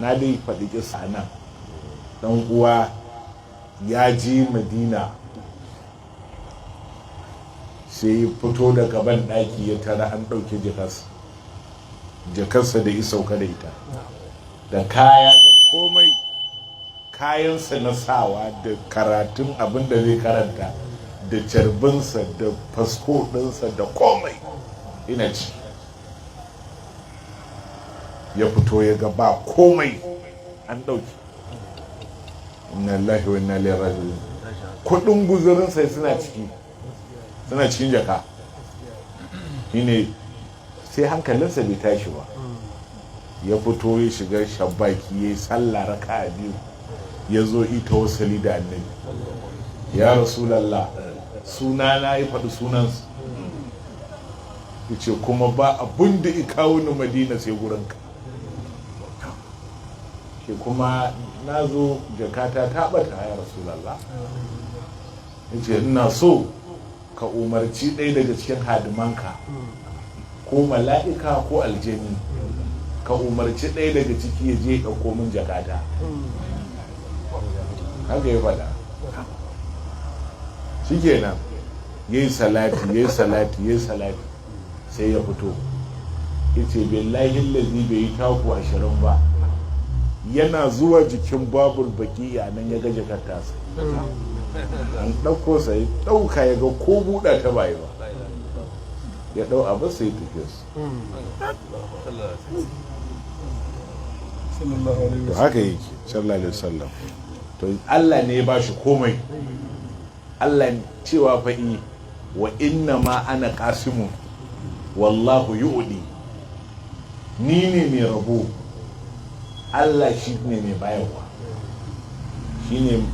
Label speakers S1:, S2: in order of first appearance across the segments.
S1: Na dai faɗi kisa nan, dan uwa ya je Madina, sai ya fito daga ban ɗaki, ya tara an ɗauke jakarsa, jakarsa da isauka da ita, da kaya da komai, kayansa na sawa da karatun abin da zai karanta, da carbinsa da fasfo ɗinsa da komai ina ci. Ya fito ya ga ba komai, an ɗauki. Inna lillahi wa inna ilaihi raji'un. Kudin guzurin sai suna ciki, suna cikin jaka. Shine sai hankalinsa bai tashi ba, ya fito ya shiga shabbaki, ya yi sallah raka'a biyu, ya zo ita wasali da Annabi: "Ya Rasulallah, suna na," ya faɗi sunansa, ya ce, "kuma ba abun da ya kawo ni Madina sai gurinka ke, kuma na zo jakata ta bata, ya Rasulallah." Ya ce, "Ina so ka umarci ɗaya daga cikin hadimanka, ko mala'ika ko aljani, ka umarci ɗaya daga ciki ya je ɗauko min jakata." Haka ya faɗa. Shikenan, ya yi salati, ya yi salati, ya yi salati, sai ya fito. Ya ce, billahi lazi, bai yi taku 20 ba, yana zuwa jikin Babul Baki a nan ya ga jakar tasa an ɗauko. Sai ɗauka, ya ga ko buɗa ta bai ba, ya ɗau abu sai ya tafi su.
S2: Sallallahu alaihi
S1: To haka yake, sallallahu alaihi wasallam. To Allah ne ya ba shi komai. Allah cewa fa'i wa inna ma ana qasimu wallahu yu'di, ni ne mai rabo, Allah shi ne mai bayarwa. Shine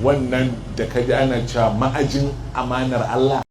S1: wannan da kaji ana cewa ma'ajin amanar Allah.